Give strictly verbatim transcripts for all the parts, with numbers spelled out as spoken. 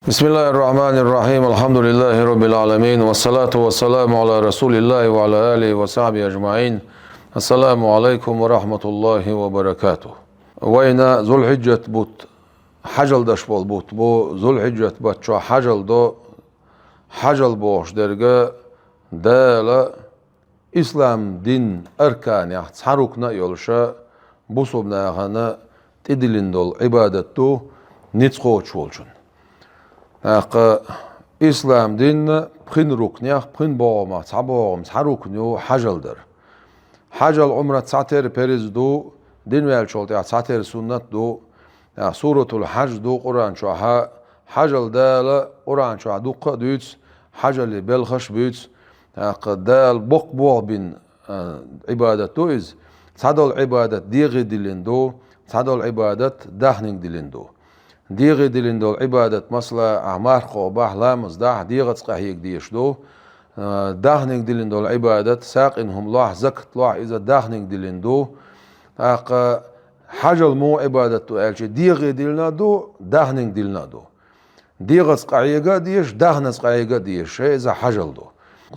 بسم الله الرحمن الرحيم. الحمد لله رب العالمين. والصلاة والسلام على رسول الله وعلى آله وصحبه أجمعين. السلام عليكم ورحمة الله وبركاته. Вайна Зулхьиджат бутт, хьажал деш бола бутт бу. Зулхьиджат бутт чохь хьажал до. Хьажал бохуш дерг Дала ислам дин арканех цхьа рукна а йолуша, бусулба нахана тӀедиллина долу Ӏибадат ду ницкъ кхочуш волчун. ТӀаккха ислам динна пхин рукнех, пхин богӀамах цхьа богӀам, цхьа рукна ю хьажал дар. Хьажал Ӏумрат цхьатерра перз ду, дин ваьллачул тӀаьхьа цхьатерра суннат ду. ТӀаккха суратул хьаж ду Къуръан чохьа, хьажал Дала Къуръан чохь дуккха а дуьйцу, хьажале белхаш а буьйцу. ТӀаккха Дала боккха богӀу бина, а, Ӏибадат ду иза. Цхьадолу Ӏибадат дегӀе диллина ду, цхьадолу Ӏибадат даьхниг диллина ду. ДегӀе диллина долу Ӏибадат, масала, ахь марха кхобахь, ламаз дахь, дегӀаца къахьега дезаш ду. А, даьхниг диллина долу Ӏибадат, сагӀина хӀума лохь, закат лохь, иза даьхниг диллина ду. ТӀаккха хьажал муха Ӏибадат ду аьлча, дегӀе диллина а ду, даьхниг диллина а ду. ДегӀаца къахьега а дезаш, даьхнаца къахьега а дезаш, иза хьажал ду.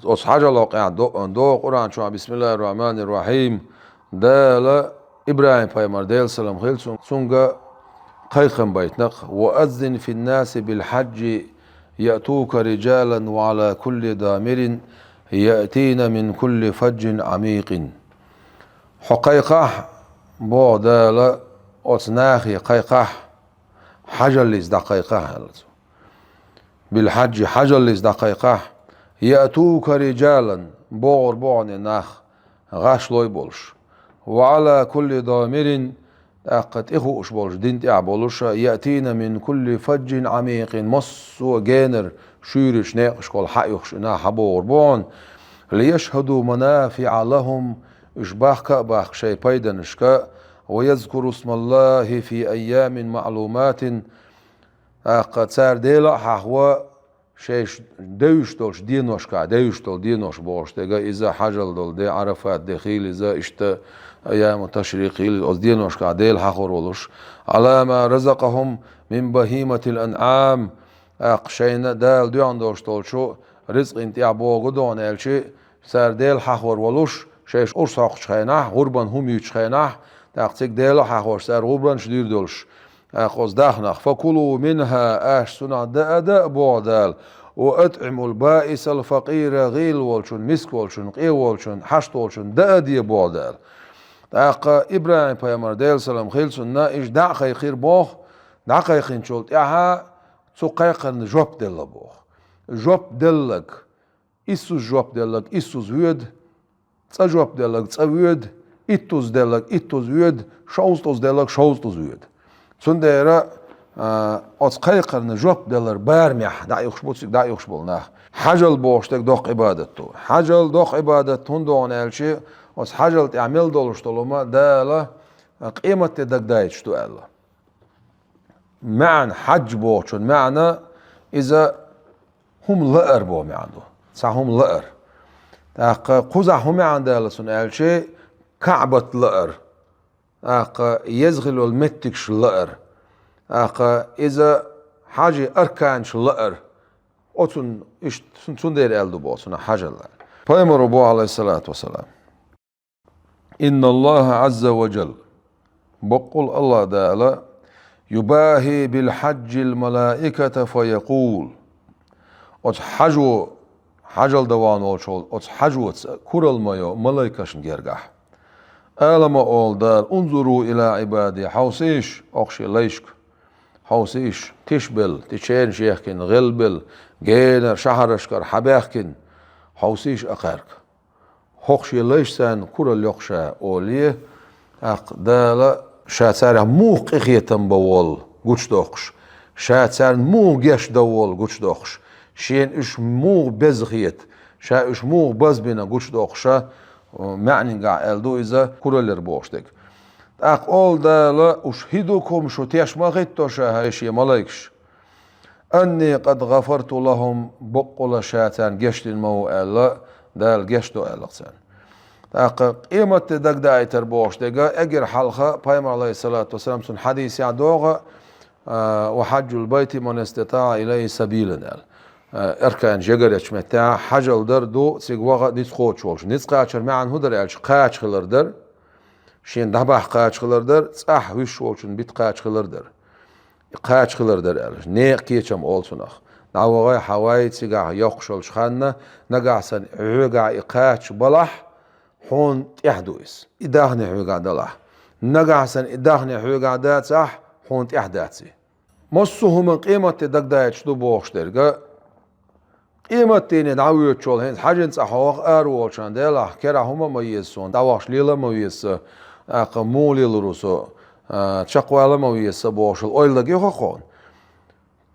Оцу хьажал хьокъехь до-, догӀу Къуръан чохь: بسم الله الرحمن الرحيم. Дала ИбрахӀим-пайхамар, Делан салам хила цунна, цуьнга кхайкхам байтинарг: وأذن في الناس بالحج يأتوك رجالا وعلى كل ضامر يأتين من كل فج عميق. Хьо кхайкхахь, боху Дала, оцу нахе кхайкхахь, хьажаллица дӀакхайкхахь, аьлла цо. Билхьаджи, хьажаллица дӀакхайкхахь, яътука риджалан, богӀур бу хьуна нах, гӀашлой болуш. Ва Ӏала кулли домирин, тӀаккха тӀехууш болуш, дин тӀехь болуша, яътийна мин кулли фаджин Ӏамикъин, массо а генара шуьйрачу некъашкахула хьаоьхуш и нах хьабогӀур бу хьуна, лияшхьаду манафиӀа лахӀум, уьш бахка а бахка шайн пайданашка, ва язкуру смаллахӀи фи айямин маӀлуматин, тӀаккха цара Дела а хьахво, шайш девзаш долчу деношкахь, девзаш долу денош бохуш дерг иза хьажал долу де, Ӏарафат де хийла иза, иштта айяму ташрикъ хийла иза, оцу деношкахь Дела хьахор волуш, Ӏала ма разакъахӀум мин бахӀиматил анӀам, тӀаккха шайна Дала доьхна долуш долчу рицкъийн тӀехь богӀу дохна аьлчи, цара Дела хьахор волуш, шайш урс хьокхучу хенахь, гӀурбан хӀума юьйцучу хенахь, тӀаккха цига Дела а хьахош, цара гӀурбанаш дуьйр долуш, тӀаккха оцу дахнах: факулу минхӀа, аша цунах даа а даа, боху Дала, ва атӀимул баисал факъира, гӀийла волчун, миска волчун, къе волчун, хьашт волчун даа а де, боху Дала. ТӀаккха ИбрахӀим-пайхамар, Делан салам хила цунна, иштта дӀа а кхайкхира боху, дӀакхайкхинчул тӀаьхьа цу кхайкхарна жоп делла боху. Жоп деллаг, иссуз жоп деллаг иссуз воьду, цкъа жоп деллаг цкъа воьду, иттуз деллаг иттуз воьду, шовзткъуз деллаг шовзткъуз воьду. Цундела, а, оцу кхайкхарна жоп деллар барамехь дӀаоьхуш бу цига дӀаоьхуш болу нах. Хьажал бохуш дерг доккха Ӏибадат ду. Хьажал доккха Ӏибадат хӀунда дохна аьлчи, оцу хьажал тӀехь мел долуш долу хӀума Дала къематде дагадайташ ду аьлла. МаьӀна, хьаджж бохучун маьӀна, иза хӀума лаар боху маьӀна ду. Цхьа хӀума лаар. ТӀаккха кхузахь хӀун маьӀна даьлла цунна аьлчи, КаӀбат лаар. ТӀаккха еза хила йолу меттигаш лаар. ТӀаккха иза хьажи арканаш лаар. Оцунна иштта цун-, цундела аьлла ду боху цунах хьажал. Пайхамаро боху, Ӏалайхиссалату вассалам: Инналлаха Ӏазза ва Джалла, баккъал АллахӀ Дала, юбахи билхьаджил малаиката фа якъул. Оцу хьажо, хьажал дан вахна волчу оцу хьажоца куралла ма йо малайкашна гергахь. Ала ма олу Дала: унзуру ила Ӏибади, хьовсийша, оха шен лайшка. Хьовсийша, тишбелла, тишераш ехкина, гӀелбелла, генара шахьарашкара хьабаьхкина, хьовсийша акхаьрга. ХӀокху шен лайш царна куралла йоккхуш а олий, тӀаккха Дала ша царах муха къинхетам бан волу гучудоккхуш, ша царна муха гечдан волу гучудоккхуш, шена уьш муха беза хета, ша уьш муха базбина гучудоккхуша, маьӀнингахь аьлла ду иза кураллера бохуш дерг. ТӀаккха олу Дала: уьш хӀи ду-кх хӀума, шу теш ма хӀитто ша, хӀай шен малайкаш. Анни къад гӀафарту лахӀум, баккъала ша царна гечдина ма ву аьлла, Дала гечдо аьлла царна. ТӀаккха къематде дагадаийтар бохуш дерг, эггара хьалха Пайхамар, Ӏалайхиссалату вассалам, цуьнан хьадисехь догӀу, А, «Ва хьаджул байти ман истатаӀа илайхӀи сабилан», аьлла. А, Аркан жегаречу меттехь хьажал дар ду цига ваха ницкъ кхочуш волчу. Ницкъ кхачар маьӀна хӀун дара аьлча, кхача хилар дара, шен дӀабахьа кхача хилар дара, цӀахь вуьсуш волчун бита кхача хилар дара. Кхача хилар дара аьлла. Некъан кечам олу цунах. ДӀавахай, хьавай, цигахь йоккхуш йолчу ханна, нагахь санна хьоьгахь и кхача балахь, хьуна тӀехь ду иза. И даьхни хьоьгахь далахь. Нагахь санна и даьхни хьоьгахь дацахь, хьуна тӀехь дац и. Массо а хӀума къематде дагадоуьйтуш ду бохуш дерг а, къематдийне дӀавоьдучул хӀинца хьажин цӀа хьо ваха ара волчунна делахь, керахь хӀума а ма еза суна, дӀавахаш лела а ма веза сан, тӀаккха муха лелар ву со, а, чекхвала а ма веза сан бохуш ойла дагаехь хьуна.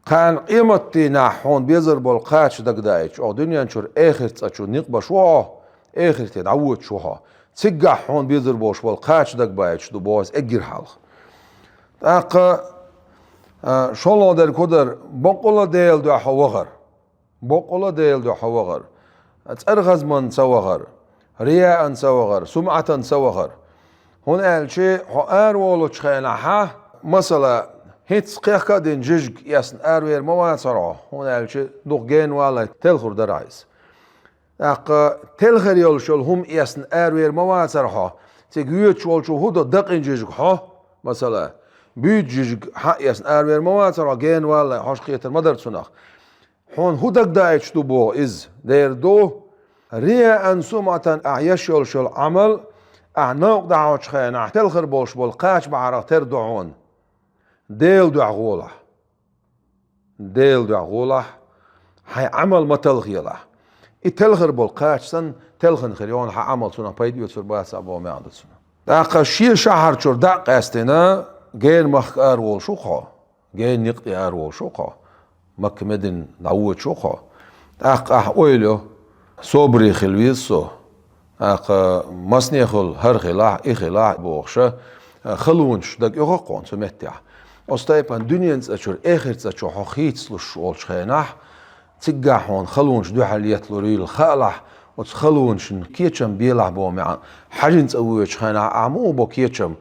Кхана къематдийнахь хьуна безар болу кхача дагадоуьйтуш, оха дуьнен чуьра эхарт цӀа чу никъ беш ву хьо, эхарте дӀавоьдуш ву хьо. Цигахь хьуна безар болуш болу кхача дагабоуьйтуш ду боху иза эггара хьалха. ТӀаккха, а, шолгӀа дерг хӀун дара, баккъала Делан дуьхьа вахар. Баккъала Делан дуьхьа вахар. ЦӀархазман ца вахар. Рияан ца вахар, сумӀатан ца вахар. ХӀунда аьлча хьо араволучу хенахь, масала, хӀинца кхехка а дина жижиг эцна аравер ма вацара хьо, хӀунда аьлча дукха гена валлалц телхур дара иза. ТӀаккха телхар йолуш йолу хӀума эцна аравер ма вацара хьо, цига воьдуш волчо хӀун до дакъина жижиг хьо, масала, буьйцу жижиг хьан эцна аравер ма вацара хьо, гена валлалц хьожа кхетар ма дара цунах. Хьуна хӀун дагадоуьйтуш ду боху иза? Дера ду, рияан, сумӀатан ахь еш йолуш йолу Ӏамал, ахь новкъа дӀахьочу хенахь, телхар болуш болу кхача бахьарах тера ду хьуна. Делан дуьхьа гӀолахь. Делан дуьхьа гӀолахь, хьайн Ӏамал ма талхаелахь. И телхар болу кхача санна, телхина хир ю хьан Ӏамал, цунах пайда оьцур бацахь боху маьӀна ду цунах. ТӀаккха шен шахьар чуьра дӀа а къаьстина, гена махка ара волуш ву-кх хьо. Гена некъа тӀе ара волуш ву-кх хьо, Макка-Медина дӀавоьдуш ву-кх хьо. ТӀаккха ахь ойла йо, собаре хила веза со, тӀаккха массанехула хӀара хилахь, и хилахь бохуша, халонаш дага оьху-кх хьуна цу меттехь. Оцу тайпана дуьнен цӀа чуьра эхарт цӀа чу хьо хийцалуш волчу хенахь, цигахь хьуна халонаш дуьхьал етталур йийла хаалахь, оцу халонашна кечам белахь боху маьӀна. Хьажин цӀа воьдучу хенахь ахь муха бо кечам?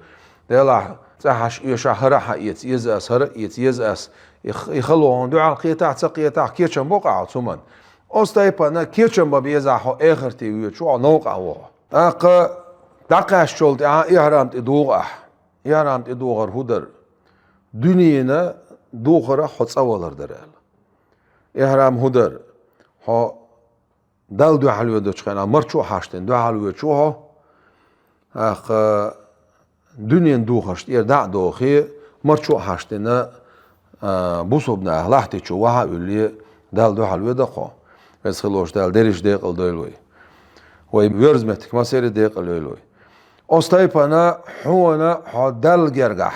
Делахь, цӀа хьаша оьшахь, хӀара а хьаэца, еза ас, хӀара а эца, еза ас. И х-, и хало хьуна дуьхьал кхетахь, ца кхетахь, кечам бо-кх ахь оцу хӀуманна. Оцу тайпана кечам бан безахь хьо эхарте воьдуш ву хьо, новкъахь ву хьо. ТӀаккха дӀакхаьчначул тӀаьхьа ихьрам тӀедугӀу ахь. Ихьрам тӀедугӀар хӀун дара? Дуьненан духарах хьо цӀа валар дара аьлла. Ихьрам хӀун дара? Хьо Далла дуьхьал воьдучу хенахь марчо а хьаштдина дуьхьал воьдуш ву хьо. ТӀаккха дуьненан духарш тӀера дӀа а дохий, марчо а хьаштдина, а, бусалба наха лахьти чу ваха а вуьллий, Далла дуьхьал воьду-кх хьо. Веза хилла волчу Дала дерриш декъала дойла вай. Вай воьрзу меттиг массеран а декъала йойла вай. Оцу тайпана хьуна хьо Далла гергахь,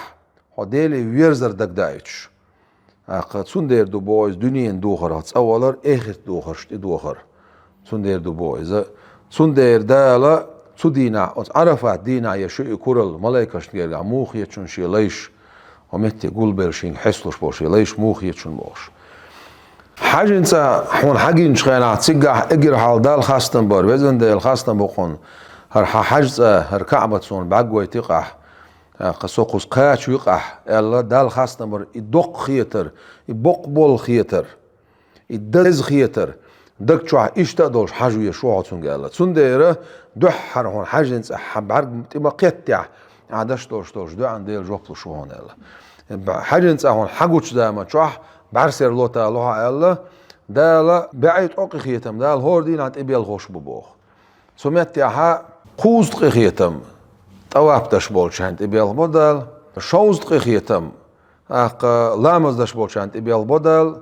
хьо Деле верзар дагадоуьйтуш. ТӀаккха цундела ду боху иза дуьненан духарах цӀа валар, эхартан духарш тӀедохар. Цундела ду боху иза. Цундела Дала цу дийнахь, оцу Ӏарафат дийнахь еш ю и куралла, малайкашна гергахь муха хеташ ю шен лайш, хьо метте гулбелла шега хьесталуш болу шен лайш муха хеташ ю бохуш. Хьажин цӀа хьуна хьагинчу хенахь, цигахь эггара хьалха Далла хастам бар, везан Дела, хастам бу хьуна, хӀара хьан хьажцӀа, хӀара КаӀба суна бӀаьрг гойту-кх ахь, тӀаккха со кхуза кхача ву-кх ахь, аьлла, Далла хастам бар, и доккха хетар, и боккха болу хетар, и деза хетар, даг чохь иштта а долуш хьажа везаш ву хьо цуьнга аьлла. Цундела дуьххьара хьуна хьажин цӀа хьан бӀаьрг тӀе ма-кхеттехь, ахь деш долуш долчу доӀанна Дела жоп луш ву хьуна аьлла. Хьажин цӀа хьуна хьагучу заман чохь бӀаьрсера лота ло хьо аьлла, Дала бӀе ткъа къинхетам, Дала хӀора дийнахь тӀебелхош бу боху. Цу меттехь кхузткъа къинхетам тӀаваф деш болчарна тӀебелхабо Дала, шовзткъа къинхетам, тӀаккха ламаз деш болчарна тӀебелхабо Дала,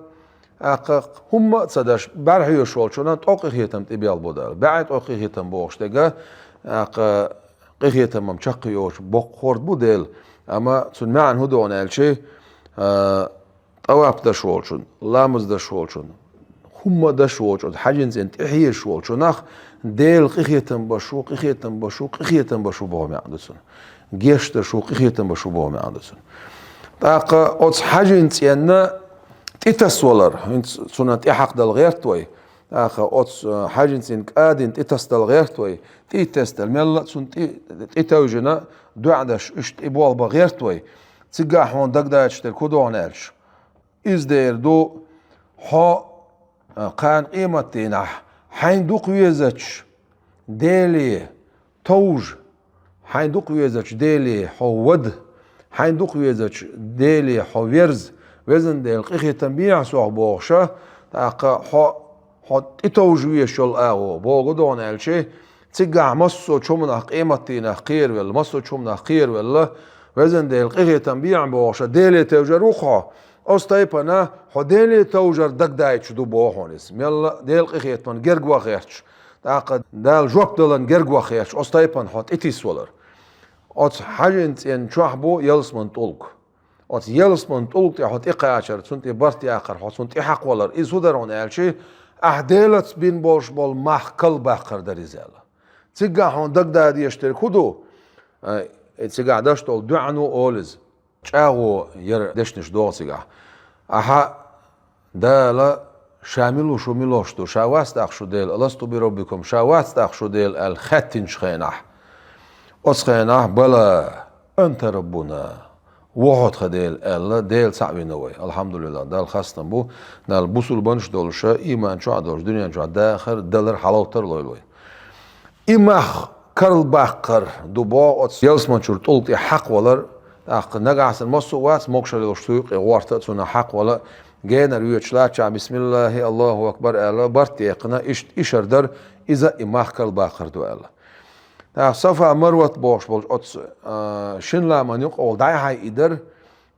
тӀаккха хӀумма а ца деш, бӀаьрхьоьшуш волчарна ткъа къинхетам тӀебелхабо Дала. БӀе ткъа къинхетам бохуш дерг, тӀаккха къинхетам-м чаккхе йоцуш боккха хӀорд бу Дела, амма цуьнан маьӀна хӀун ду аьлча, а, тӀаваф деш волчун, ламаз деш волчун, хӀумма деш волчун, хьажин цӀенна тӀехьежаш волчунах Дела къинхетам беш ву, къинхетам беш ву, къинхетам беш ву боху маьӀна ду цуьнан. Геч деш ву, къинхетам беш ву боху маьӀна ду цуьнан. ТӀаккха оцу хьажин цӀенна тӀетасвалар, хӀинца цунна тӀехьакхадала гӀерта вай, тӀаккха оцу, а, хьажин цӀенна кӀадина тӀетасдала гӀерта вай, тӀе а тесдала, мелла а цунна тӀе, тӀетевжина, доӀа деш, уьш тӀеболхабан гӀерта вай. Цигахь хьуна дагадоуьйтуш дерг хӀун ду хьуна аьлча, иза дер ду, хьо, а, кхана къематдийнахь хьайна дукха везачу Деле товжа, хьайна дукха везачу Деле хьо вада, хьайна дукха везачу Деле хьо верза, везан Дела, къинхетам бехьа сох бохуша, тӀаккха хьо, хьо тӀетовжа везаш йолу агӀо боху ду хьуна аьлча, цигахь массо а чу хӀуманах къематдийнах кхеравелла, массо а чу хӀуманах кхеравелла, везан Дела, къинхетам бехьа бохуша, Деле тевжар ву хьо. Оцу тайпана хьо Деле товжар дагадоуьйтуш ду боху хьуна иза. Мелла а Делан къинхетаман герга ван хеташ, тӀаккха Дала жоп далан герга ван хеташ, оцу тайпана хьо тӀетисвалар. Оцу хьаьжин цӀенна чохь бу ялсаман тӀулг. Оцу ялсаман тӀулг тӀе хьо тӀекхачар, цунна тӀе барт яккхар, хьо цунна тӀе хьакхавалар. Иза хӀун дара хьуна аьлча, ахь Делаца бина болуш болу мах калбаккхар дара иза аьлла. Цигахь хьуна дагадоуьйтуш дерг хӀун ду? Э, цигахь даш долу дуьхьано олу иза. ЧӀагӀо яра дешнаш догӀу цигахь. Ахьа Дала, ша мила ву, шу мила волуш ду, ша вац тӀаккха шу Дела, аласту би роббикум, ша вац тӀаккха шу Дела аьлла хаьттинчу хенахь. Оцу хенахь, бала, анта раббуна, ву хьо тхан Дела аьлла, Дела цхьаъ вина вай. Алхьамдулиллах, Далла хастам бу, Дала бусулбанаш долуша, ийман чохь долуш, дуьнен чохь дахар, далар, хьалавтар лойла вай. И мах калбаккхар ду боху оцу ялсаманчуьра тӀулг тӀе хьакхавалар, тӀаккха нагахь санна массо а вац, могушалла йолуш цу юккъе гӀорта а, цунах хьакхавала, генара воьдуш латтачохь, бисмиллахи, Аллаху акбар аьлла, барт декхна, иш-, ишар дара, иза и мах калбаккхар ду аьлла. ТӀаккха Сафа Марват бохуш болчу оцу, а, шина ламан юкъа волу дӀай-хьай и дара,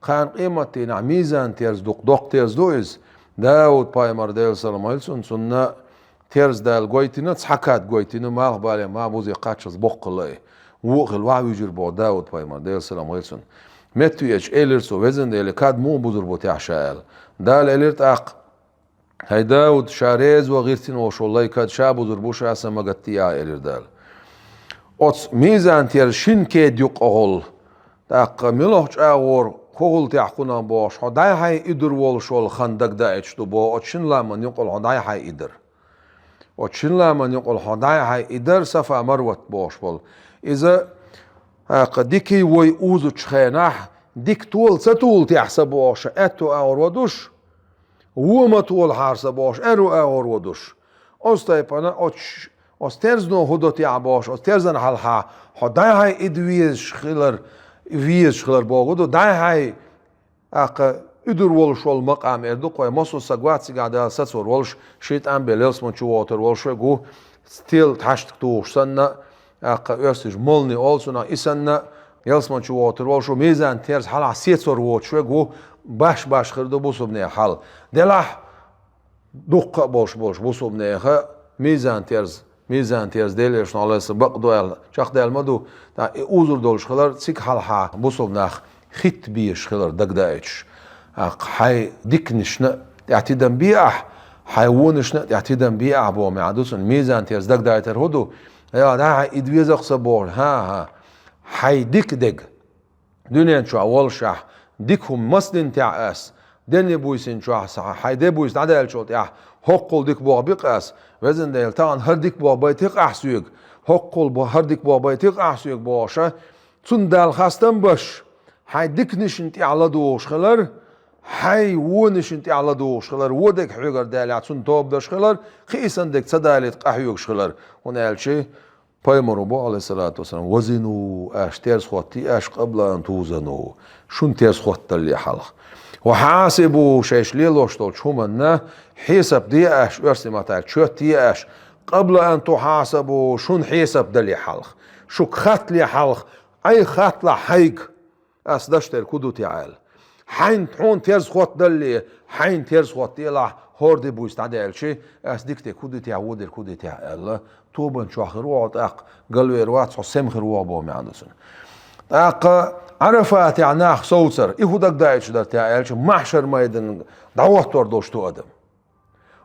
кхана къематдийнахь мизан терза дукха доккха терза ду иза. Дауд-пайхамар, Делан салам хуьлда цунна, цунна терза Дала гойтина, цхьа кад гойтина, малхбале ма бузе кхаччалц боккха лай. Вон а хилла вуьжур боху Дауд-пайхамар, Делан салам хуьлда цунна. Меттавеача элира цо, везан Дела, кад муха бузур бу техьа ша аьлла. Дала элира тӀаккха, хӀай Дауд, ша реза ван гӀиртина волуш волу лай кад ша бузур бу, ша сан ма гатде, элира Дала. Оцу мизан терза шина кеда юккъахула, тӀаккха муьлха чӀагӀора хӀун хуьлу техьа кхунах бохуш, хьо дӀай-хьай и дур волуш волу хан дагадоуьйтуш ду боху оцу шина ламан юкъахула хьо дӀай-хьай и дара. Оцу шина ламан юкъахула хьо дӀай-хьай и дара Сафа Марват бохуш болу. Иза, тӀаккха дикий вой узучу хенахь, дика тола ца тола техьа са бохуша, аьтту агӀор ван душ, вон ма толахьара са бохуш, аьрру агӀор ван душ. Оцу тайпана оцу, оцу терзано хӀун до техьа бохуш, оцу терзана хьалха хьо дӀай-хьай и дан везаш хилар, везаш хилар боху ду, дӀай-хьай, тӀаккха и дур волуш волу макъам эр ду кхой, массо а саг вац цигахь Дала сацор волуш, ши тӀам бен ялсаман чу вохуьйтур волуш верг ву, стел тхьаштаг тухуш санна, тӀаккха оьрсаша молния олу цунах, и санна, ялсаман чу вохуьйтур волуш ву, мизан терза хьалха сецор воцуш верг ву, баш-баш хир ду бусулбанех хьал. Делахь, дуккха а болуш болуш бусулбанеха мизан терза, мизан терза Делера шуна Аллас бакъ ду аьлла, чекхдаьлла ма ду, тӀаккха и узур долуш хилар, цига хьалха бусулба нах хӀитта безаш хилар дагадоуьйтуш. ТӀаккха хьайн диканашна тӀехь тидам бе ахь, хьайн вонашна тӀехь тидам бе ахь боху маьӀна ду цунна. Мизан терза дагадайтар хӀун ду? Я, дӀа хьайн и дан веза-кх сан боху, хӀан-хӀа, хьайн дика дерг. Дуьнен чохь воллушехь, дика хӀума маса дина техьа ас, денна буьйсанна чохь сан хьайн де буьйса дӀадаьллачул тӀаьхьа, хӀоккхул дика боху бикъ ас, везан Дела, тахана хӀара дика боху байтий-кх ахь соьга, хӀоккхул бо-, хӀара дика боху байтий-кх ахь соьга бохуша, цунна Далла хастам беш, хьайн диканашна тӀехь ладугӀуш хилар, хьайн вонашна тӀехь ладугӀуш хилар, вон дерг хьоьгара даьллехь, цунна тоба деш хилар, кхин а санна дерг ца далийта къахьоьгуш хилар, хӀунда аьлча, Пайхамаро боху, Ӏалайхиссалату вассалам, «Вазину», аша терза хӀоттае, аша, «къабла ан тузану», шуна терза хӀоттадалале хьалха. «Ва хьасибу», шайша лелош долчу хӀуманна хьесап де аша, оьрсийн маттахь аьлча, чот е аша, «къабла ан тухьасабу», шуна хьесап далале хьалха. Шуьга хаттале хьалха, Ӏай хатталахь хьайга. Ас даш дерг хӀун ду те аьлла. Хьайна, хьуна терза хӀоттадалале, хьайна терза хӀоттаделахь, хӀора де буьйса дӀадаьлча, ас дика дерг хӀун ду те, вон дерг хӀун ду те аьлла, тобанна чохь хир ву хьо тӀаккха, галвер вац хьо, сема хир ву хьо боху маьӀна ду цунна. ТӀаккха Ӏарафатехь нах совцар, и хӀун дагадоуьйтуш дара те аьлча, маьхьшар майданна дӀахӀоттор долуш ду адам.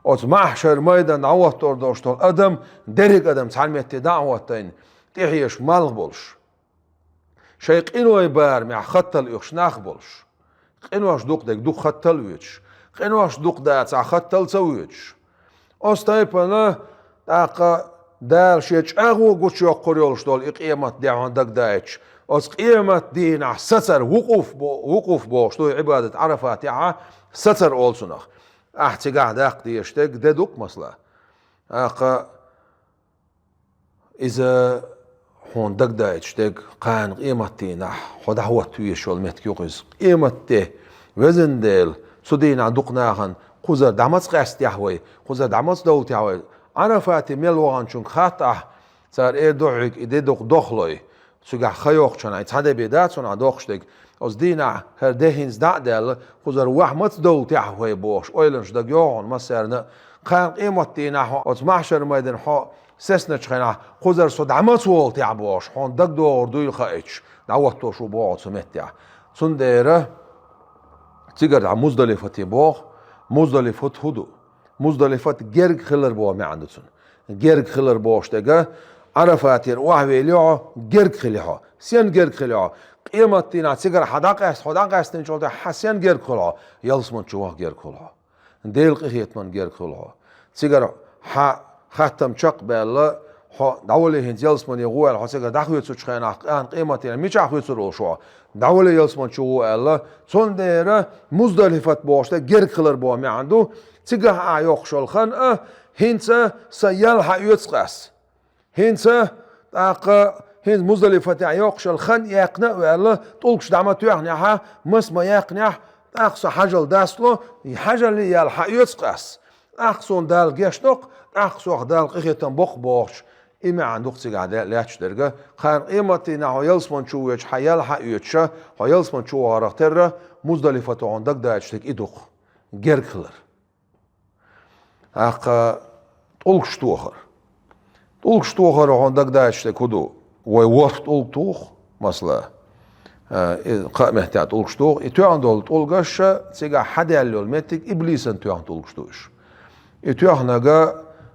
Оцу маьхьшар майданна дӀахӀоттор долуш долу адам, дерриг адам цхьана метте дӀа а хӀоттайна, тӀехьеша малх болуш. Шайн къиной барамехь хаттал оьхуш нах болуш. Къинош дукха дерг дукха хаттал а оьцуш. Къинош дукха дацахь хаттал ца оьцуш. Оцу тайпана тӀаккха Дала Шен чӀагӀо гучуйоккхур йолуш долу и къемат де хьуна дагадоуьйтуш, Оцу къематдийнахь сацар, вукъуф бо-, вукъуф бохуш ду и Ӏибадат Ӏарафатехь, сацар олу цунах. Ахь цигахь даккха дезаш дерг де ду-кх, масала. ТӀаккха иза хьуна дагадоуьйтуш дерг, кхана къематдийнахь хьо дӀахӀотта везаш йолу меттиг ю-кх иза. Къематде, везан Дела, цу дийнахь дукха нахана кхузара дӀа маца къаьстехь вай, кхузара дӀа маца довлатехь вай. Ӏарафате мел ваханчуьнга хатта ахь, цара эр ду хьоьга, и де дукха дохлой. Цигахь хан йоккхучу хенахь, и цхьа де бен дац хьуна ахь доккхуш дерг. Оцу дийнахь хӀара де хӀинца дӀа а даьлла, кхузара вахь маца довлатехь вай бохуш, ойланаш дага йогӀу хьуна массарна а. Кхана къематдийнахь хьо оцу маьхьшар-майданахь хьо сецначу хенахь, кхузара со дӀа маца волатехь бохуш, хьуна дагадогӀур дуйла хаийтуш, дӀахӀоттош ву боху цу меттехь. Цундела цигара дӀа Муздалифате боху. Муздалифат хӀун ду? Муздалифат герга хилар боху маьӀна ду цуьнан. Герга хилар бохуш дерг, Ӏарафатера охьавели хьо, герга хили хьо. Сен герга хили хьо? Къематдийнахь цигара хьан дӀакъаьста, хьо дӀакъаьстинчул тӀаьхьа хьан сен герга хуьлу хьо? Ялсаманчу ваха герга хуьлу хьо. Делан къинхетаман герга хуьлу хьо. Цигара хьан хаттам чекхбаьлла, хьо дӀавале хӀинца ялсамане гӀо аьлла, хьо цигара дӀахоьцучу хенахь, кхана къематдийнахь мичахь хоьцур волуш ву хьо? ДӀавале ялсаманчу гӀо аьлла, цундела Муздалифат бохуш дерг герга хилар боху маьӀна ду, цигахь ахь йоккхуш йолу хан а, хӀинца сан ял хьаоьцу-кх ас. ХӀинца, тӀаккха, хӀинца Муздалифатехь йоккхуш йолу хан яьккхина а ваьлла, тӀулгаш дӀа ма тоьхнехь, маса ма яьккхинехь, тӀаккха со хьажал дастло, и хьажале ял хьаоьцу-кх ас. ТӀаккха суна Дала гечдо-кх, тӀаккха сох Дала къинхетам бо-кх бохуш, и маьӀна ду-кх цигахь де-, лаьтташ дерг. Кхана къематдийнахь хьо ялсаманчу воьдуш, хьан ял хьаоьцуш, хьо ялсаманчу вахарах терра, Муздалифато хьуна дагадоуьйтуш дерг и ду-кх, герга хилар. ТӀаккха тӀулгаш тохар. ТӀулгаш тохар хьуна дагадоуьйтуш дерг хӀун ду? Вай ворхӀ тӀулг туху, масала, э, и кхаа меттехь тӀулгаш туху. И тоьхна долу тӀулгаш, цигахь хьадаьлла йолу меттиг иблисан тоьхна тӀулгаш ду уьш. И тоьхнарг,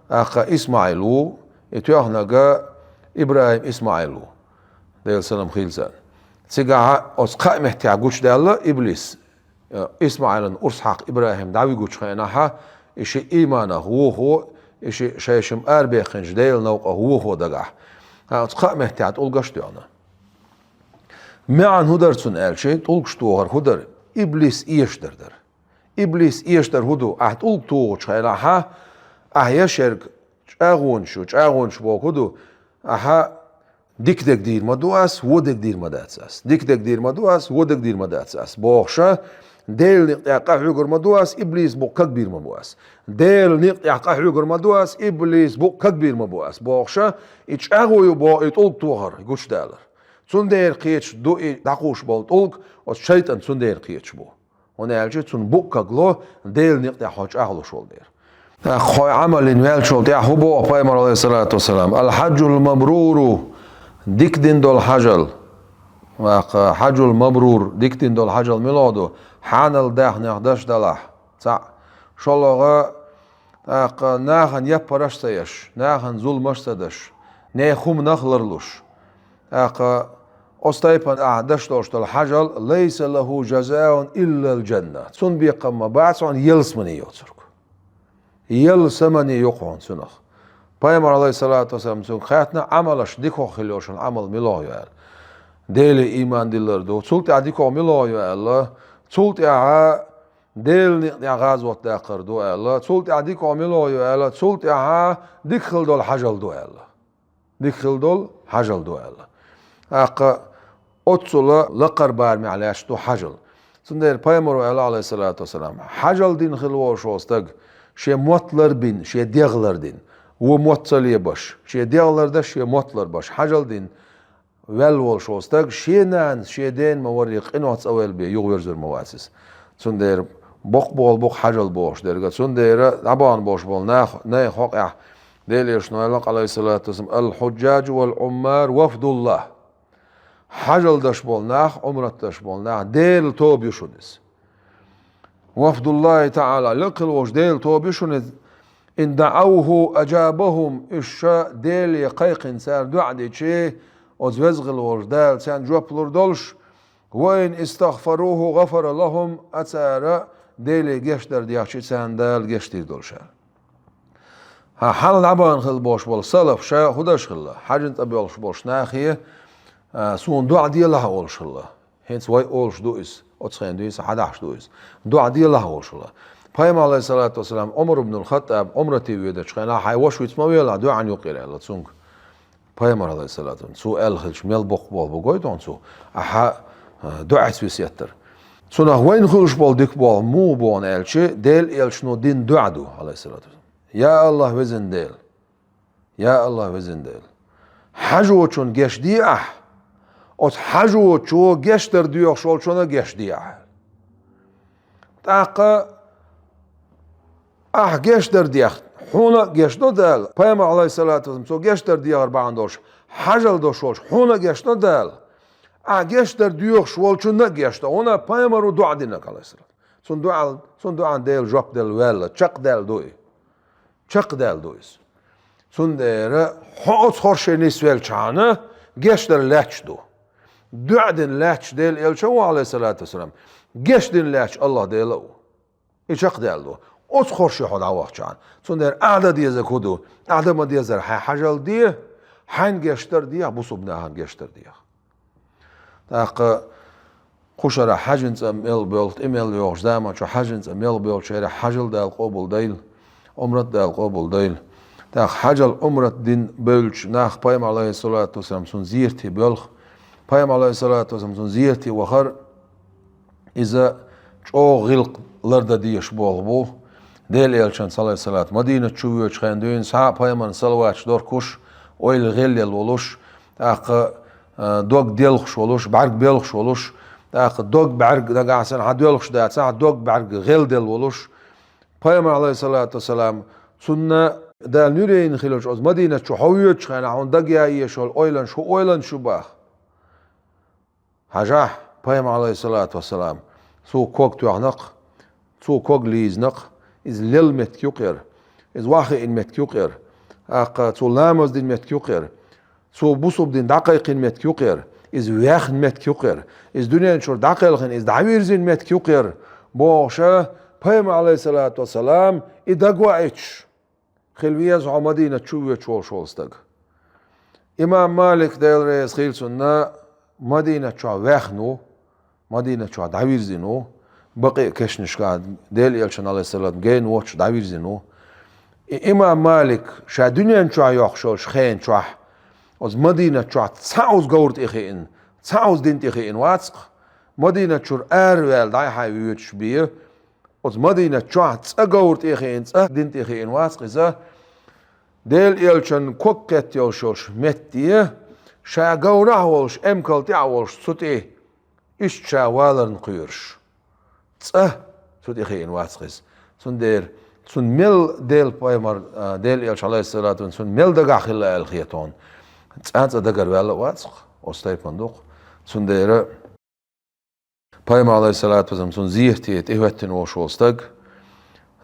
тӀаккха, ИсмаӀил ву, и тоьхнарг ИбрахӀим, ИсмаӀил ву. Делан салам хуьлда царна. Цигахь оцу кхаа меттехь гучудаьлла иблис. Э, ИсмаӀилан урс хьакха ИбрахӀим дӀавигучу хенахь, и ши ийманах вохо, и ши шайшимма арабаьккхинчу Делан новкъах вохо дагахь. Ткъа оцу кхаа меттехь тӀулгаш а тоьхна. МаьӀна хӀун дара цуьнан аьлча, тӀулгаш тохар хӀун дара? Иблис эшадар дара. Иблис эшадар хӀун ду? Ахь тӀулг тухучу хенахь, ахь еш ерг чӀагӀонаш ю, чӀагӀонаш боху хӀун ду? Ахьа дика дерг дийр ма ду ас, вон дерг дийр ма дац ас. Дика дерг дийр ма ду ас, вон дерг дийр ма дац ас. Бохуша, Делан некъа тӀехь къахьоьгур ма ду ас, иблис букъ кагбийр ма бу ас. Делан некъа тӀехь къахьоьгур ма ду ас, иблис букъ кагбийр ма бу ас. Бохуша, и чӀагӀо ю боху и тӀулг тохар, гучудалар. Цундела кхеташ ду и дӀакхуш болу тӀулг, оцу шайтӀан цундела кхеташ бу. ХӀунда аьлча цунна букъ кагло, Делан некъа тӀехь хьо чӀагӀлуш волу дела. ТӀаккха хьо Ӏамал йина ваьллачул тӀаьхьа хӀун боху пайхамар, алейхиссалату вассалам? Аль-хьаджул мабруру, дика дина долу хьажал. ТӀаккха хьаджул мабрур, дика дина долу хьажал мила ду? Хьанал даьхнех даш далахь. Цхьаъ. ШолгӀа, тӀаккха нахана яппараш а ца еш, нахана зуламаш а ца даш, нехан хӀуманах а ларлуш. ТӀаккха оцу тайпана ахь даш долуш долу хьажал, лайса лаху жазаун иллал джанна. Цунна бекхам ма бац хьуна ялсамане йоцург. Ялсамане ю хьуна цунах. Пайхамар, алейхиссалату вассалам, цуьнга хаьттина, Ӏамалаш дикох хила йолчун Ӏамал мила ю аьлла. Деле ийман диллар ду. Цул тӀаьхьа дикох мила ю аьлла. Цул тӀаьхьа Делан некъа тӀехь гӀазот даккхар ду аьлла. Цул тӀаьхьа дикох мила ю аьлла. Цул тӀаьхьа дика хила долу хьажал ду аьлла. Дика хила долу хьажал ду аьлла. ТӀаккха оццула лакхара барамехь лаьтташ ду хьажал. Цундела пайхамаро аьлла, алейхиссалату вассалам, хьажал дина хила волуш волу стаг, шен мотт ларбина, шен дегӀ лардина, вон мотт ца лебаш, шен дегӀ лардеш, шен мотт ларбеш, хьажал дина ваьлла волуш волу стаг, шен нанас, шен дена ма-варра къинойх цӀа ваьлла бен юхаверзур ма вац иза. Цундела боккха болу бу-кх хьажал бохуш дерг. Цундела дӀабахана болуш болу нах, нехан хьокъехь Делан Элчано аьлла, алейхиссалату вассалам, аль-хьуджджаджу валь-Ӏуммар вафдуллахь. Хьажал деш болу нах, Ӏумрат деш болу нах, Делан тоба ю шуна иза. Вафдуллахи таӀала, лакхал волуш Делан тоба ю шуна иза. Ин даӀавху аджабахум, уьш ша Деле кхайкхина цара доӀа дичи, оцу везгал волуш Дала царна жоп лур долуш, ва ин истагъфаруху гъафара лахум, а цара Деле гечдар дехчи, царна Дала гечдийр долуш аьлла. Хьан хьал дӀабахана хила болуш болу салаф ша хӀун деш хилла? Хьажан цӀа боьлхуш болуш нахе, А, суна дуӀа делахь олуш хилла. ХӀинца вай олуш ду иза, оцу хенахь дуьйна хьадахьаш ду иза. ДуӀа делахь олуш хилла. Пайхамар, алейхиссалату вассалам, Ӏумар ибн аль-Хаттаб Ӏумрате воьдучу хенахь, хьайн ваша виц ма велахь, дуӀан юкъера аьлла цуьнга. Пайхамар, алейхиссалату вассалам, цо аьлла хилча, мел боккха болх бу гойту хьуна цо, ахьа, а, дуӀаца весеттара. Цунах вайна хуьлуш болу дика болх муха бу аьлча, Делан элчано дина дуӀа ду, алейхиссалату вассалам. Я АллахӀ, везан Дела! Я АллахӀ, везан Дела! Хьажочунна гечде ахь, оцу хьажочо гечдар доьхуш волчунна гечде ахь. ТӀаккха ахь гечдар дехна, хьуна а гечдо Дала, пайхамар, алейхиссалату вассалам, цо гечдар дехар бахьана долуш, хьажал долуш волчу хьуна а гечдо Дала, ахь гечдар доьхуш волчунна а гечдо, хӀунда пайхамаро дуӀа динарг, алейхиссалату. Цунна дуӀа, цунна дуӀан Дела жоп делла ваьлла, чекхдаьлла ду и. Чекхдаьлла ду иза. Цундела хьо оцу хорше нисвелчхьана, гечдар лаьтташ ду. ДуӀа дина лаьтташ Делан элча а ву, алейхиссалату вассалам, гечдина лаьтташ АллахӀ Дела а ву. И чекхдаьлла ду. Оцу хорше хьо дӀавахчхьана. Цундела ахь дан дезарг хӀун ду? Ахь дан ма-деззара хьайн хьажал де, хьайна гечдар дехьа, бусалба нахана гечдар дехьа. ТӀаккха кху шарахь хьаьжин цӀа мел боьлху, тӀе мел йогӀучу заманчохь хьаьжин цӀа мел боьлхучеран хьажал Дала къобалдойла, Ӏумрат Дала къобалдойла. ТӀаккха хьажал, Ӏумрат дина бевллачу нах пайхамар, алейхиссалату вассалам, цунна зерате боьлху. Пайхамар, алейхиссалату вассалам, цунна зерате вахар, иза чӀогӀа гӀиллакх лардан дезаш болх бу. Делан элчанца, алейхиссалату, Мадинат чу воьдучу хенахь дуьйна схьа а пайхамарна салаваташ дохкуш, ойла гӀелъелла волуш, тӀаккха, а, дог делхаш волуш, бӀаьрг белхаш волуш, тӀаккха дог бӀаьрг нагахь санна хьан доьлхуш дацахь, дог бӀаьрг гӀелделла волуш, пайхамар, алейхиссалату вассалам, цунна Дала нуьрина хилча, оцу Мадинат чу хьо воьдучу хенахь хьуна дага яа езаш йолу ойланаш хӀун ойланаш ю боху? Хьажахь, пайхамар, алейхиссалату вассалам, цо ког тоьхна-кх, цо ког лийзина-кх, иза лелла меттиг ю-кх хӀара, иза охьахиъна меттиг ю-кх хӀара, тӀаккха цо ламаз дина меттиг ю-кх хӀара, цо бусалба дин дӀакхайкхийна меттиг ю-кх хӀара, иза ваьхна меттиг ю-кх хӀара, иза дуьнен чуьра дӀакхелхина, иза дӀавирзина меттиг ю-кх хӀара, бохуша, пайхамар, алейхиссалату вассалам, и дагаваийтуш хила веза хьо Мадинат чу воьдуш волуш волу стаг. Имам Малик, Дела реза хуьлда цунна, Мадинат чохь ваьхна ву, Мадинат чохь дӀавирзина ву, Бакъиъ кешнашкахь Делан элчанна, алейхиссалату, гена воцуш дӀавирзина ву. И имам Малик ша дуьнен чохь йоккхуш йолчу хенан чохь оцу Мадинат чохь цхьа оцу говра тӀе хиъна, цхьа оцу дина тӀе хиъна вац-кх, Мадинат чуьра араваьлла дӀай-хьай воьдуш бен, оцу Мадинат чохь цкъа говра тӀе хиъна, цкъа дина тӀе хиъна вац-кх иза, Делан элчанна ког кхетта йолуш йолчу метте, ша говрахь а волуш, эмкал тӀехь а волуш цу тӀе, иштта ша валарна кхоьруш. Цкъа цу тӀе хиъна вац-кх иза. Цундела цунна мел Делан пайхамар, а, Делан элча, алейхиссалату, цунна мел дагахь хилла аьлла хета хьуна. Цкъа а цкъа дагара ваьлла а вац-кх, оцу тайпана ду-кх. Цундела пайхамар, алейхиссалату вассалам, цунна зерате тӀехӀоьттина волуш волу стаг,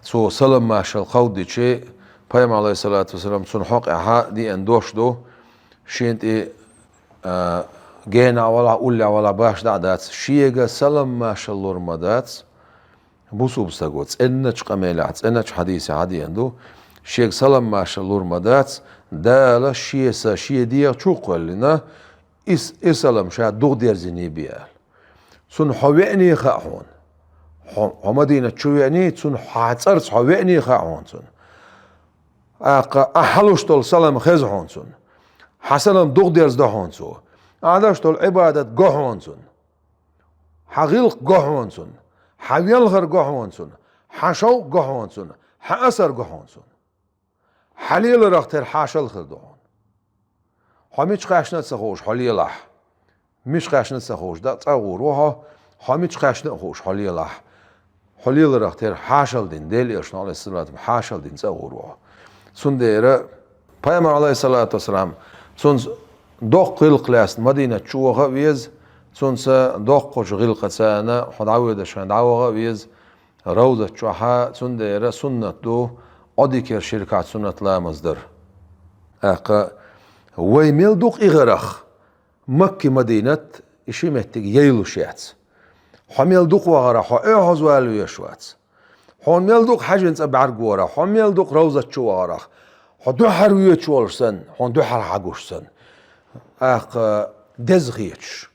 цо салам-маршалла кховдийча, пайхамар, алейхиссалату вассалам, цунна хьокъехь деана дош ду, шена тӀе, а, генахь валахь, уллехь валахь, башха дӀа а дац, шега салам-маршалла лур ма дац бусалба стаго, цӀеначу къамелехь, цӀеначу хьадисехь деана ду, шега салам-маршалла лур ма дац, Дала шен са шен дегӀа чу а кхоьллина, и с-, и салам ша духадерзиний бен аьлла. Цунна хьо веаний хаьа хьуна. Хьо, хьо Мадинат чу веаний, цунна хьан цӀарца хьо веаний хаьа хьуна цунна. ТӀаккха ахьа хьалуш долу салам хеза хьуна цунна. Хьан салам духадерзадо хьуна цо. Ахьа деш долу Ӏибадат го хьуна цунна. Хьан гӀиллакх го хьуна цунна. Хьан велхар го хьуна цунна. Хьан шовкъ го хьуна цунна. Хьан асар го хьуна цунна. Хьан леларах тера хьашал хир ду хьуна. Хьо мича кхаьчна а ца хууш, хьо лелахь. Мича кхаьчна а ца хууш, дан цӀа гӀур ву хьо, хьо мича кхаьчна а хууш, хьо лелахь. Хьо леларах тера хьашал дина, Делан элчано, алейхиссалату, хьашал дина цӀа гӀур ву хьо. Цундела пайхамар, алейхиссалату вассалам, цунца доккха гӀиллакх лаьцна Мадинат чу ваха а веза, цунца доккхачу гӀиллакхаца хьо дӀавоьдуш хьайн дӀаваха а веза, Равзат чохь, цундела суннат ду Ӏодикер ши ракаӀат суннат ламаз дар. ТӀаккха вай мел дукха игӀарах, Макки Мадинат, и ши меттиг яйлуш яц. Хьо мел дукха вахарах, хьо оьгӀазвала везаш вац. Хьо мел дукха хьаьжин цӀа бӀаьрг варах, хьо мел дукха Равзат чу вахарах, хьо дуьххьара воьдуш волуш санна, хьуна дуьххьара хьагуш санна. ТӀаккха деза хеташ,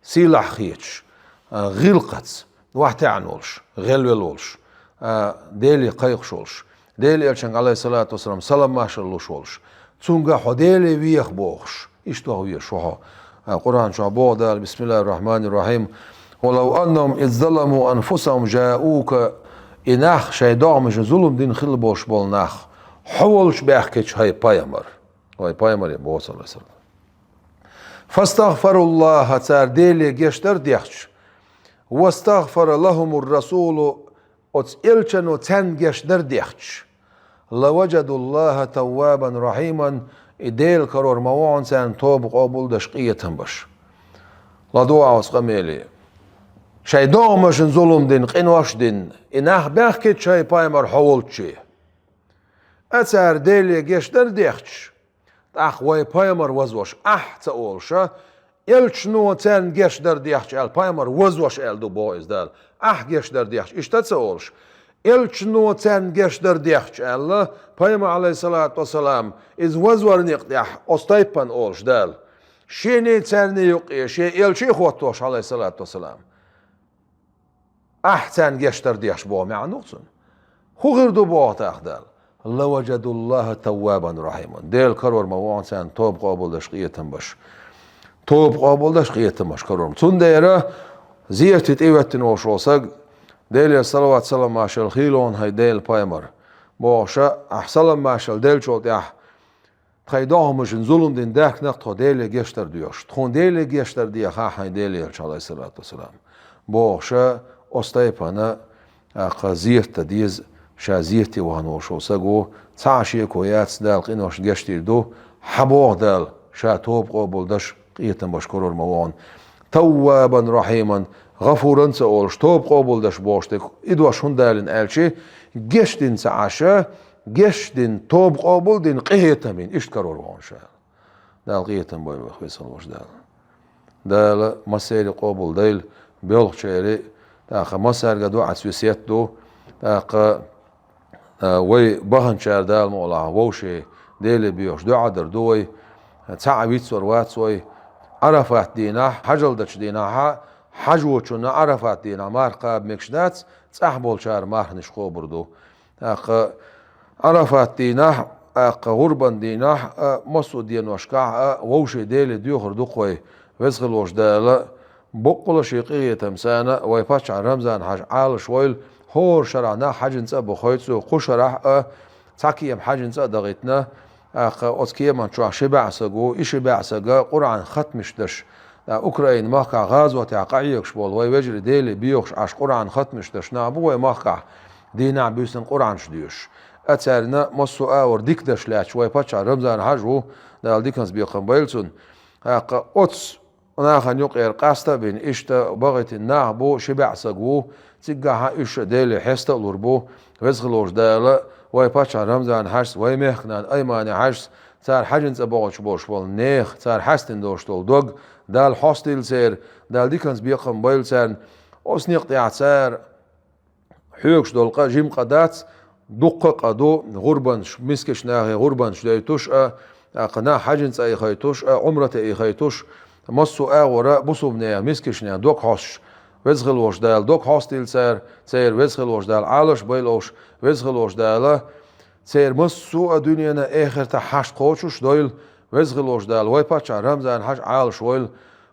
сийлахь хеташ, а, гӀиллакхаца вахтаьӀна волуш, гӀелвелла волуш, а, Деле кхайкхаш волуш, Делан Элчанга, Ӏалайхиссалату вассалам, салам-маршалла луш волуш, цуьнга хьо Деле веха бохуш, иштта ваха везаш ву хьо. А, Къуръан чохь боху Дала: «Бисмиллахир-рахманир-рахим. Ва лав аннахум из заламу анфусахум жаука», и нах шайн догӀмашна зулам дина хилла болуш болу нах, хьо волчу баьхкича, хӀай пайхамар. Вай пайхамаре боху, саллаллаху алейхи ва саллям. «Фастагъфаруллаха», цара Деле гечдар дехча, «вастагъфара лахумур расулу», оцу элчано царна гечдар дехча, «лаважадуллаха таввабан рахиман», и Делан карор ма вахана царна тоба къобалдаш, къетам баш. ЛадогӀа оцу къамеле. Шайн догӀмашна зулам дина, къинош дина, и нах баьхкича, хӀай пайхамар, хьо волчу. А цара Деле гечдар дехча, тӀаккха вай пайхамар вазваш ахь ца олуша, элчано царна гечдар дехча аьлла, пайхамар вазваш аьлла ду боху иза Дала. Ахь гечдар дехча, иштта ца олуш, элчано царна гечдар дехча аьлла, пайхамар, Ӏалайхиссалату вассалам, иза вазвар некъ тӀехь оцу тайпана олуш Дала. Шений царний юкъе, шен элчий хӀоттош, Ӏалайхиссалату вассалам. Ахь царна гечдар дехча боху маьӀна ду цунна. ХӀун хир ду боху тӀаккха Дала? «Лаважадуллаха таввабан рахиман». Делан карор ма вахана царна тоба къобалдаш, къетам баш. Тоба къобалдаш, къетам баш карор. Цундела зерате тӀехӀоьттина волуш волу саг, Делера салават-салам-маршалла хуьлда хьуна, хӀай Делан пайхамар, бохуша, ахь салам-маршалла деллачул тӀаьхьа, тхайн догӀмашна зулам дина даьхкина-кх тхо Деле гечдар доьхуш. Тхуна Деле гечдар дехахь, хӀай Делан Элча, Ӏалайхиссалату вассалам, бохуша, оцу тайпана, а, кхин зерат дан деза, ша зерате вахана волуш волу саг ву, цхьа а шеко яц, Дала къиношна гечдийр ду, хьан боху Дала, ша тоба къобалдаш, къетам баш карор ма вахана. «Таввабан рахиман», гӀафуран ца олуш, тоба къобалдаш бохуш дерг, и дош хӀунда далийна аьлча, гечдина ца Ӏаш, гечдина, тоба къобалдина, къинхетам бина, иштта карор вахана ша. Дала къинхетам бойла вайх, веза хилла волчу Дала. Дала массеран къобалдойла, боьлхучеран, тӀаккха массаьрга а дуӀаца весет ду, тӀаккха, а, вай баханчара Дала мукъалахь вовшийн Деле боьхуш дуӀа дар ду вай, цхьа а вицвар вац вай. Ӏарафат дийнахь, хьажал дечу дийнахьа, хьажочунна Ӏарафат дийнахь марха кхаба мегаш дац, цӀахь болчара марханаш кхобур ду. ТӀаккха Ӏарафат дийнахь, тӀаккха гӀурбан дийнахь а, массо а деношкахь а вовшийн Деле доьхур ду-кх вай, веза хилла волчу Дала, боккъала шен къинхетамца вай паччахь Рамзан хьаьжа Ӏалашвойла, хӀора шарахь нах хьаьжин цӀа а бахийтина цо, кху шарахь а цхьа кема хьаьжин цӀа а дахийтина, тӀаккха оцу кеман чохь ши бӀе саг ву, и ши бӀе саг Къуръан хатмаш деш, ТӀаккха Украин махкахь гӀазотехь къахьоьгуш болу вай вежарий Деле боьхуш Ӏаш Къуръан хатмаш деш нах бу вай махкахь, дийнахь буьйсанна Къуръанаш доьшуш. А царна массо а агӀор дика деш лаьтташ вай паччахь Рамзан хьаьжа ву, Дала диканца бекхам бойла цунна. ТӀаккха оцу нахана юкъера къаста а бина, иштта бахийтина нах бу, ши бӀе саг ву, циггахь а уьш Деле хьеста а лур бу, веза хилла волчу Дала вай паччахь Рамзан хьаьжас, вай мехкан нана Аймани хьаьжас, цара хьаьжин цӀа бохуьйтуш болуш болу нехан, цара хьаьстина долуш долу дог, Дала хьостийла церан, Дала диканца бекхам бойла царна. Оцу некъа тӀехь цара хьоьгуш долу къа жима къа дац, дуккха а къа ду, гӀурбанаш, мискачу нахе гӀурбанаш дойтуш а, тӀаккха нах хьаьжин цӀа а ихайтуш а, Ӏумрате а ихайтуш, массо а агӀора бусулба нехан, мискачу нехан дог хьостуш, веза хилла волчу Дала дог хьостийла цара, церан веза хилла волчу Дала Ӏалаш а бойла уьш, веза хилла волчу Дала церан массо а дуьненан, эхартан хьашт кхочуш а дойла, веза хилла волчу Дала вай паччахь Рамзан хьаьжа Ӏалашвойла,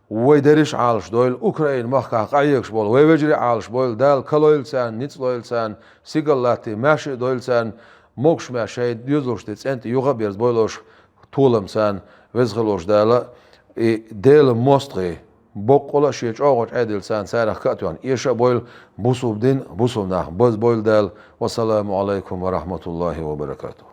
вай дерриш а Ӏалашдойла, Украин махкахь къахьоьгуш болу вай вежарий а Ӏалашбойла, Дала калойла царна, ницкъ лойла царна, сигал латтий маьрша а дойла царна, могуш-маьрша шайн доьзалшна тӀе цӀен тӀе юха а берзабойла уьш, толам царна, веза хилла волчу Дала, и Делан мостагӀий, боккъала а шен чӀогӀачу Ӏедалца царах ка а тоьхна, эша а бойла, бусулба дин, бусулба нах базбойла Дала. Вассаламу Ӏалайкум ва рахьматуллахӀи ва баракатухӀ.